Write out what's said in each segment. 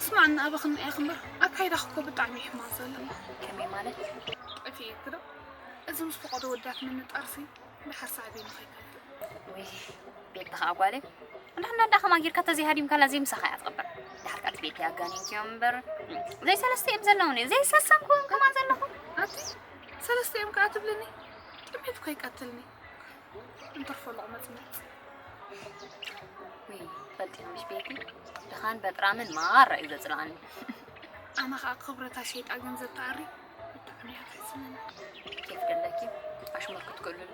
ስማዕና ኣበኽና ኢኺ እምበር ኣካይዳኺ እኮ ብጣዕሚ እዩ ሕማቕ ዘለኒ። ከመይ ማለት? ጠፊእኪ ዶ? እዚ ምስ ፈቐዶ ወዳት ምንጣርሲ ድሓር ሳዕቤኑ ከይከፍእ። ውይ፣ ቤቲ ኸዓ ጓለይ፣ እንዳ እንዳ እንዳ ከማን ጌርካ ተዘይሃዲምካላ ዘይምሳኻ እያ ትቕበር። ድሓር ከኣ እቲ ቤቲ ኣጋኒንክዮም እምበር፣ ዘይሰለስተ እዮም ዘለውኒ፣ ዘይሰሰንኩዎም ከማን ዘለኹ። ኣቲ ሰለስተ እዮም ከኣ ትብልኒ? ጥሜት እኮ ይቀትልኒ። እንትርፎ ሎቕመጽመጽ። ውይ፣ ፈልጢ ምሽ ቤቲ፣ ድኻን በጥራምን ማራ እዩ ዘጽልኣኒ። ኣነ ኸኣ ክብረታ ሸይጣ ገንዘብ ትኣሪ ብጣዕሚ እያ ተሕዝነኒ። ኬፍ ደለኪ ኣሽሙር ክትክእሉሉ።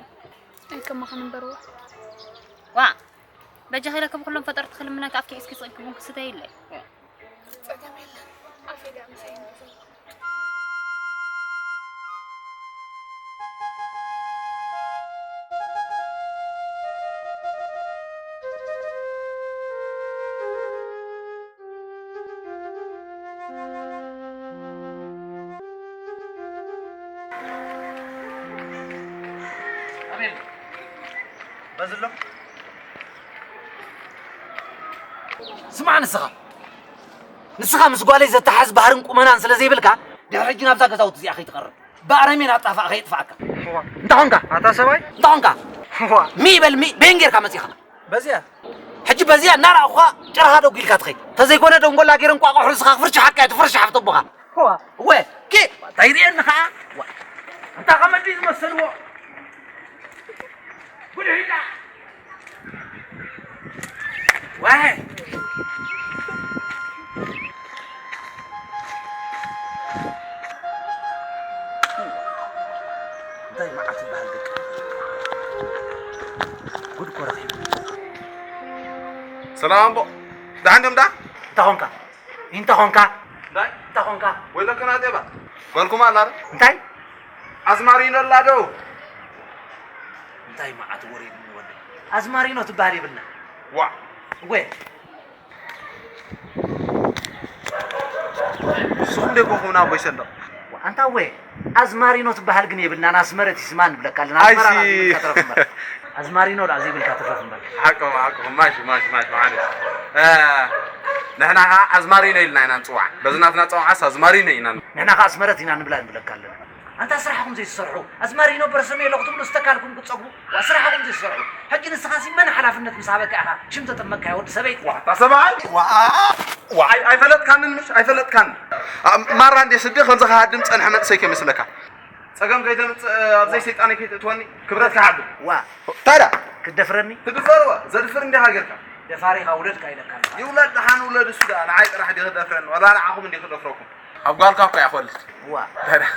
ኣይከማኽን እምበርዋ። ዋ፣ በጃኺ ኢለ ካብ ኩሎም ፈጠርቲ ክልምነኪ ኣፍኪ እስኪ ጽንኪ ቡን ክስተይ ኢለ። ጸገም የለን። ኣፌ ድኣ ምሳይ እንዲ ዘሎ። ኣቤል፣ በዚ ኣሎ። ስማዕ ንስኻ፣ ንስኻ ምስ ጓለይ ዘተሓዝ ባህርን ቁመናን ስለ ዘይብልካ፣ ድሕሪ ሕጂ ናብዛ ገዛውቲ እዚኣ ከይትቐርብ። ብኣረሜን ኣጣፋ ከየጥፍኣካ። እዋ። እንታይ ኾንካ? ኣታ ሰብኣይ? እንታይ ኾንካ? እዋ። ሚ በል ሚ፣ በየን ጌርካ መጺኻ? በዚኣ። ሕጂ በዚኣ እናረኣኹኻ ጭራኻ ደጉ ኢልካ ትኸይድ። ተዘይኮነ ደንጎላ ገይረ እንቋቑሖ ርእስኻ ክፍርሻሓካ እየ፣ ትፍርሻሕ ኣብቲ ኣቦኻ። እዋ። እወ፣ ኪ፣ እንታይ ርእየኒ ኸዓ? እዋ። ኣታ ኸመዲ ዝመሰልዎ። ጉድ ሂዳ። ዋይ። እንታይ መዓት ይበሃል ደቂ? ጉድ እኮ ረኺቡ። ሰላም ኣቦ። ደሓን ዶ እምዳ? እንታይ ኾንካ? እንታይ ኾንካ? እንታይ? እንታይ ኾንካ? ወይለከና ጤባ። ጓልኩም ኣላ ዶ? እንታይ? ኣዝማሪኖ ኣላ ዶ? እንታይ መዓት ወሬ ድም ወደ? ኣዝማሪኖ ትበሃል የብልና። ዋ። ወ። ንስኹም ዶ ይኮንኩም ኣቦይ ሰንደቕ? ኣንታ ወ፣ ኣዝማሪኖ ትበሃል ግን የብልናን፣ ኣስመረት እዩ ስማ ንብለካ ኣለና። ኣይ ኣዝመራ ሲ። ዘይብልካ ትረፍ እምበር። ኣዝማሪኖ ደኣ ዘይብልካ ትረፍ እምበር። ሓቅኹም፣ ሓቅኹም። ማሽ፣ ማሽ፣ ማሽ፣ ማዓለሽ። እ፣ ንሕና ኸዓ ኣዝማሪኖ ኢልና ኢና ንጽዋዕ። በዚ ናትና ጸውዓስ ኣዝማሪኖ ኢና ን- ንሕና ኸዓ ኣስመረት ኢና ንብላ ንብለካ ኣለና። ኣንታ ስራሕኹም ዘይትሰርሑ፣ ኣዝማሪኖ በርሰሜሎ ክትብሉ ዝተካልኩም ክትጸግቡ፣ ዋ ስራሕኹም ዘይትሰርሑ። ሕጂ ንስኻሲ መን ሓላፍነት ምስ ሃበካ ኢኻ ሽም ተጠመቅካዮ ወዲ ሰበይቲ? ዋታ ሰብኣይ? ዋ፣ ዋ፣ ኣይ-፣ ኣይፈለጥካንን ምሽ? ኣይፈለጥካንን። ኣ፣ ማራ እንዴ ስዲ ከምዚ ክሃድም ጸንሐ መንእሰይ ከይመስለካ። ጸገም ከይተምጽእ ኣብ ዘይሰይጣነይ ከይትእትወኒ ክብረትካ ሓሉ። ዋ። ታዲያ? ክትደፍረኒ? ትድፈር ዋ፣ ዘድፍር እንዲኻ ጌርካ። ደፋሪኻ ውለድካ ኢለካ ኣለኹ። ይውለድ ደሓን ውለድ እሱ ደኣ ንዓይ ጥራሕ ድዩ ክደፍረኒ? ዋላ ንዓኹም እንዲ ክደፍረኩም? ኣብ ጓልካ እኮ እያ ክወልድ። ዋ። ታዲያ?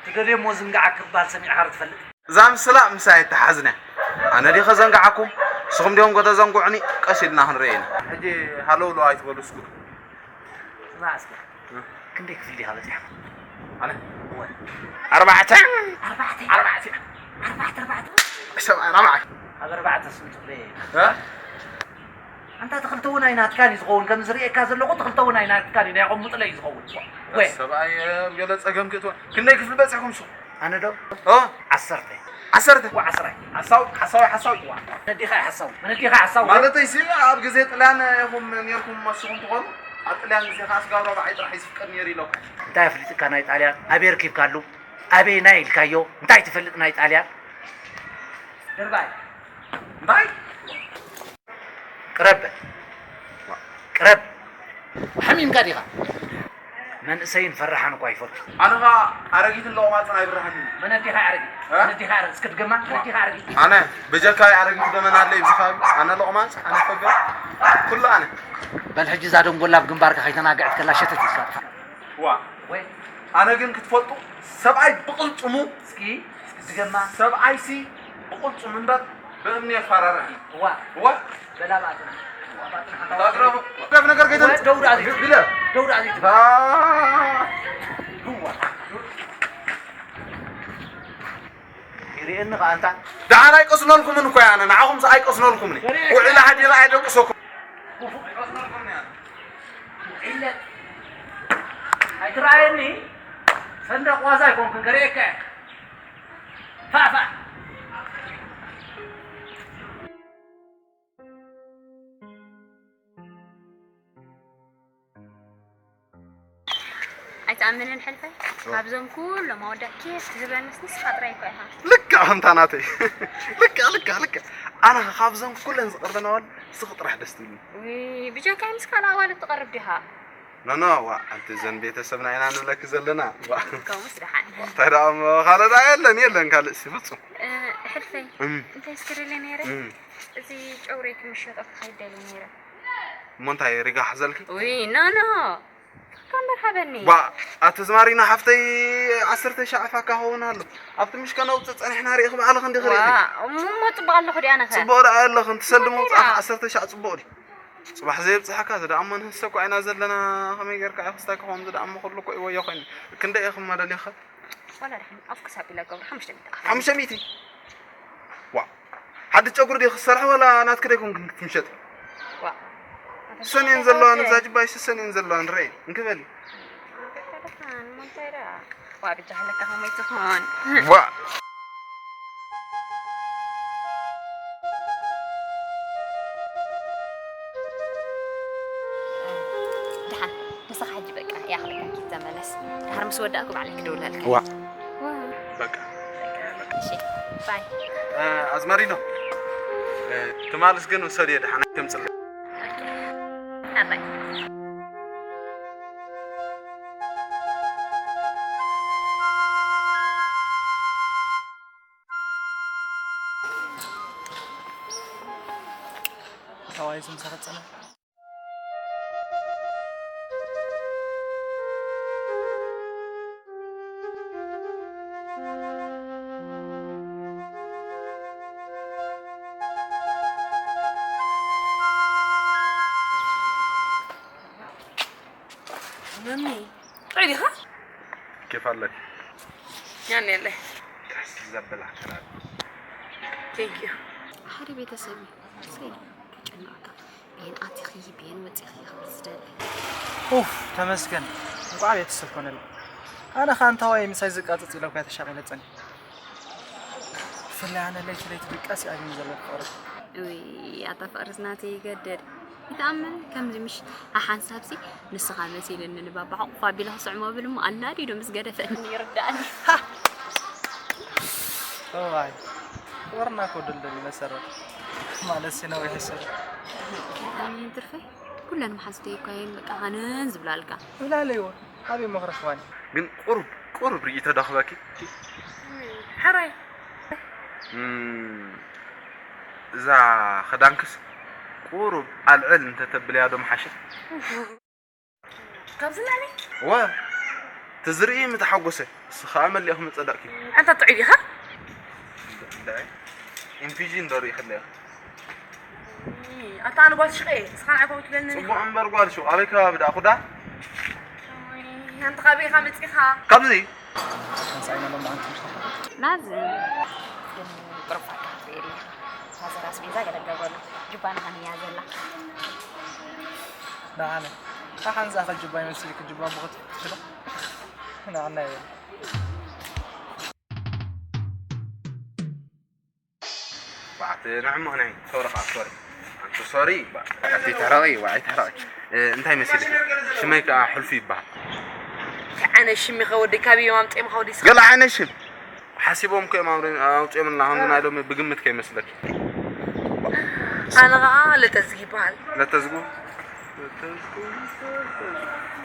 ትደልዮ እሞ ዝንጋዓ ክባል ሰሚዕኻ ዶ ትፈልጥ? እዛ ምስላ ምሳይ ኣይተሓዝን እያ። ኣነ ድየ ከዘንግዓኩም? ንስኹም ዲኹም ከተዘንግዑኒ? ቀስ ኢልና ክንርኢ ኢና። ሕጂ ሃለውለው ኣይትበሉ እስኩ። ስማዕ እስከ፣ እ። ክንደይ ክፍሊ ዲኻ በጺሕካ? ኣነ? እወ። ኣርባዕተ። ኣርባዕተ? ኣርባዕተ። ኣርባዕተ፣ ኣርባዕተ? ሰብኣይ ኣርባዕተ። ኣብ ኣርባዕተ ስንት ፍለ? እ? ኣንታ እቲ ክልተ እውን ኣይናትካን እዩ ዝኸውን፣ ከም ዝርእየካ ዘለኹ እቲ ክልተ እውን ኣይናትካን እዩ፣ ናይ ቆሙጥለ እዩ ዝኸውን። ወይ። ሰብኣይ፣ እ፣ ገለ ጸገም ክእትወ-፣ ክንደይ ክፍሊ በጺሕኩም ንስኹም? ኣነ ዶ? ኦ? ዓሰርተ። ዓሰርተ? ዋ፣ ዓስራይ። ሓሳዊ፣ ሓሳዊ፣ ሓሳዊ። ዋ፣ መነዲኻ ሓሳዊ፣ መነዲኻ ሓሳዊ። ማለተይ ሲ ኣብ ግዜ ጥልያን ኢኹም ኔርኩም መስኹም ትኾኑ? ኣብ ጥልያን ግዜ ከኣ ስጋብ ራብዓይ ጥራሕ እዩ ዝፍቀድ ኔሩ ኢለኩም። እንታይ ኣፍሊጥካ ናይ ጣልያን? ኣበይ ረኪብካሉ? ኣበይ ናይ ኢልካዮ? እንታይ ትፈልጥ ናይ ጣልያን? ድርባይ። እንታይ? ቅረብ በል። ቅረብ። ሓሚምካ ዲኻ? መንእሰይን ፈራሕን እኳ ይፈቱ። ኣነ ኸኣ ኣረጊትን ለቑማጽን ኣይብርሃንን። መን ኣዲኻ ኣረጊት? እ? መን ኣዲኻ ኣረጊት? እስኪ ድገማ። መን ኣዲኻ ኣረጊት? ኣነ ብጀካይ ኣረጊት ደመና ኣለይ ኣብዚ ከባቢ። ኣነ ለቑማጽ፣ ኣነ ፈገር፣ ኩሉ ኣነ። በል ሕጂ እዛ ደንጎላ ኣብ ግንባርካ ከይተናግዐት ከላ ሸተት ኢልካ ጥፋእ። ዋ። ወይ። ኣነ ግን ክትፈልጡ ሰብኣይ ብቕልጽሙ እስኪ፣ እስኪ ድገማ። ሰብኣይሲ ብቕልጽሙ እምበር ብእምኒ የፋራርሕ። ዋ። ዋ። በላ ባጥና። ባጥና ሓንታ እንዳትረፉ። ገፍ ነገር ከይተምጽእ። ደው ደኣ ዘይትብል። ግለ። ደው ደኣ ዘይትብል። ባ-፣ ዋ። ይርእየኒ ኸኣ ኣንታ። ደሓን ኣይቀስነልኩምን እኮ እየ ኣነ፣ ንዓኹምስ ኣይቀስነልኩምን እየ። ውዒለ ሓዲረ ኣየደቅሰኩም። ክፉእ ኣይቀስነልኩምን እየ ኣነ። ውዒለ ኣይትረኣየኒ፣ ሰንደቕ ዋዛ ኣይኮንኩን፣ ገርኤካ እየ። ፋእ ፋእ። ኣይትኣምንን ሕልፈይ፣ ኦ። ካብዞም ኩሎም ኣወዳት ኬፍ ትህበንስ ንስኻ ጥራይ እኮ ኢኻ። ልክዕ ከምታ ናተይ። ልክዕ፣ ልክዕ፣ ልክዕ። ኣነ ኸ ካብዞም ኩለን ዝቐርበን ኣዋልድ ንስኺ ጥራሕ ደስ ትብልኒ። ውይ፣ ብጀካይ ምስ ካልእ ኣዋልድ ትቐርብ ዲኻ? ኖ፣ ኖ፣ ዋ፣ ኣንቲ እዘን ቤተሰብና ኢና ንብለኪ ዘለና። ዋ። ከምኡስ ደሓን። እንታይ ደኣ እሞ ካልእ ደኣ የለን፣ የለን ካልእ ሲ ፍጹም። እ፣ ሕልፈይ፣ እም። እንታይ እስከ ደልየ ነይረ? እም። እዚ ጨውሬ ክምሸጦ ክኸይድ ደልየ ነይረ። እሞ እንታይ ሪጋ ሓዘልኪ? ውይ፣ ኖ፣ ኖ። ካምበር ሃበኒ። ዋ፣ ኣቲ ዝማሪና ሓፍተይ ዓሰርተ ሻዕ ፋካ ኸውን ኣሎ። ኣብቲ ምሽ ከነውፅእ ጸኒሕና ርኢኺ ባዕልኺ እንዲኺ ዋ፣ ርኢኺ። እሞ፣ እሞ ጽቡቕ ኣለኹ ድኣ ነኸ? ጽቡቕ ደኣ ኣለኽን፣ ትሰልዲ እንታይ ምውጻእኺ ደኣ? ዓሰርተ ሻዕ ጽቡቕ ድዩ? ጽባሕ ዘየብጽሓካ፣ እዚ ደኣ እሞ ንህሰ እኮ ኢና ዘለና፣ ከመይ ጌርካ ኢኺ ስታይ ክኸውን፣ እዚ ደኣ እሞ ኩሉ እኮ እዩ ወዮ ኮይኑ። ክንደይ ኢኺ እሞ ደሊኺ? ዋላ ደሓን፣ ኣፍ ክሳብ ኢለ ገብሩ፣ ሓሙሽተ ሚእቲ ኣፍ። ሓሙሽተ ሚእቲ? ዋ፣ ሓዲ ጨጉሪ ዲኺ ትሰርሒ ዋላ ናትኪ ዶ ይኮንክን ክትምሸጢ? ዋ። ስሰን እየን ዘለዋ፣ ነዛ ጅባይ ስሰን እየን ዘለዋ፣ ንረኣየን፣ እንክበሊ። ዋ፣ ብጃ ሃለካ ከመይ ትኾን? ዋ። ደሓን፣ ንስኻ ሕጂ በቃ፣ ያኽለካ ኪድ ተመለስ። ድሓር ምስ ወዳእኩ ባዕለይ ክደውለልካ። ዋ። ዋ። በቃ። እሺ፣ ባይ። እ፣ ኣዝማሪኖ፣ እ፣ ትማልስ ግን ውሰድዮ፣ ደሓን ኣይተምጽእ። ኣባይ። ኣዋይ፣ ዝምሳኻ ጸና። መሚ፣ ጥዑይ ዲኻ? ኬፍ ኣለኪ? ያን የለ። ደስ ዘብል ኣከራሪ። Thank you። ሓደ ቤተሰብ እዩ። ሰይ፣ ከጨንቐካ። ብየን ኣቲኺ፣ ብየን ወፂኺ ክብል ዝደሊ። ኡፍ፣ ተመስገን። እንቋዕ ቤተሰብ ኮነለይ። ኣነ ኸኣ እንታዋይ ምሳይ ዝቃፅፅ ኢለ እኳ ተሻቒለ ጸኒሐ። ብፍላይ ኣነ ለይቲ ለይቲ ድቃስ እዩ ኣብዩኒ ዘሎ ፍቕሪ። ውይ ኣታ ፍቕርስ ናተይ ይገድድ። ይትኣመን ከምዚ ምሽ ሓሓንሳብሲ ንስኻ መሲልኒ ንባባ ሕቑፍ ኣቢለ ክስዕሞ ብል እሞ ኣናዲዱ ምስ ገደፈኒ ይርዳእኒ። እዋይ፣ ፍቕርና እኮ ድልድል መሰረት ማለት ሲ ነዊሕ ይሰር። ትርፈይ ኩለን መሓዝተይ እኳ እየን በቃ ሃነን ዝብላልካ። ብላለይዎ ኣበይ መኽረኽባኒ። ግን ቁሩብ ቁሩብ ርእይቶ ዶ ክበኪ? ሕራይ እም፣ እዛ ክዳንክስ ቁሩብ ኣልዕል እንተተብልያ ዶ ምሓሸ? ካብዚ ላዕሊ እወ፣ እቲ ዝርኢ ምተሓጎሰ፣ እሱ ኸኣ መሊእኹም ጸደቕኪ። ኣንታ ጥዑይ ዲኻ? እንዳ ኢንፊጂ እንዶ ርኢኽለይ። ኣታ ኣነ ጓል ሽቐ ስኻን ዓይኮም ትብለኒ። ጽቡቕ እምበር ጓል ሽው፣ ኣበይ ከባቢ ደኣ ኩዳ? ኣንተ ካበይ ኢኻ መጺኻ? ካብዚ ሓንሳእና ሎም ዓንቱ ምሽታ ናዚ ግን ቁርፋካ ትርኢ ናዘር ኣስቤዛ ገለገበሉ ጅባና ሃንያ ዘላ ንዓነ ሓሓንዛ ከጅባ ይመስልክ ጅባ ብኸት ትችሎ ንዓና እየ ባዕት ንዕሞ ናይ ሶሪ ኸዓ ሶሪ ኣንቱ ሶሪ ባዕት ተሕረቒ ባዕት ተሕረቒ እንታይ መሲልክ ሽመይ ከዓ ሕልፉ ይበሃል ኣነ ሽሚ ኸወዲ ካበይ እዮም ኣምፅኦም ኸወዲ ገለ ዓይነት ሽም ሓሲቦም ከ እዮም ኣውፅኦምልና ከምዚ ናይ ሎሚ ብግምት ከይመስለኪ ኣነ ኸዓ ለተዝጊ ይበሃል ለተዝጉ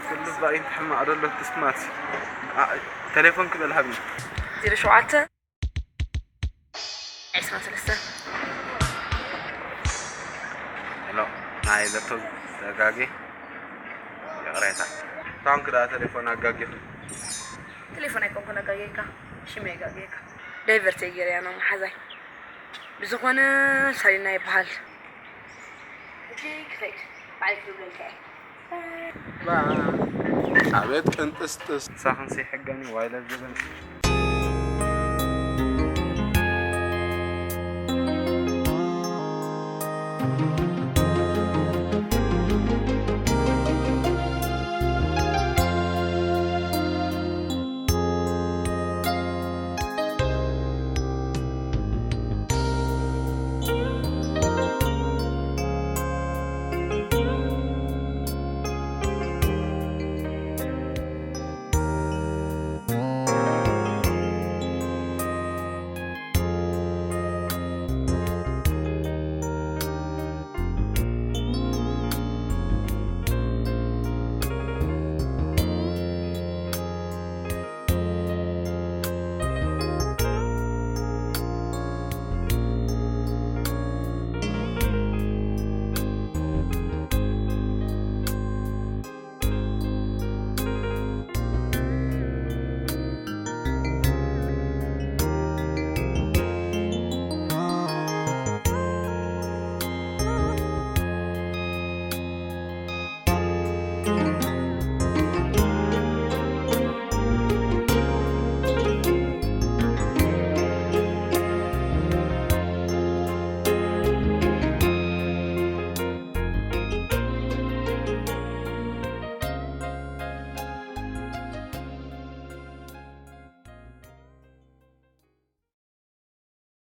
ክልባይ ሕማቕ ደሎ ክስትማት ቴሌፎን ክበል ሃብኒ ዜሮ ሸውዓተ ዒስራን ሰለስተን ሄሎ ናይ ለቶ ተጋጌ ይቕሬታ ታንክ ደኣ ቴሌፎን ኣጋጊኹ ቴሌፎን ኣይኮንኩን ኣጋጌካ ሽመይ ኣጋጌካ ዳይቨርት እየ ገይረያ ነው መሓዛይ ብዝኾነ ሳሊና ይበሃል እቲ ክኸይድ ባዕለይ ክድውለልካ እየ ኣቤት ቅንጥስጥስ ሳኽንሲ ሕገኒ ዋይለ ዝብል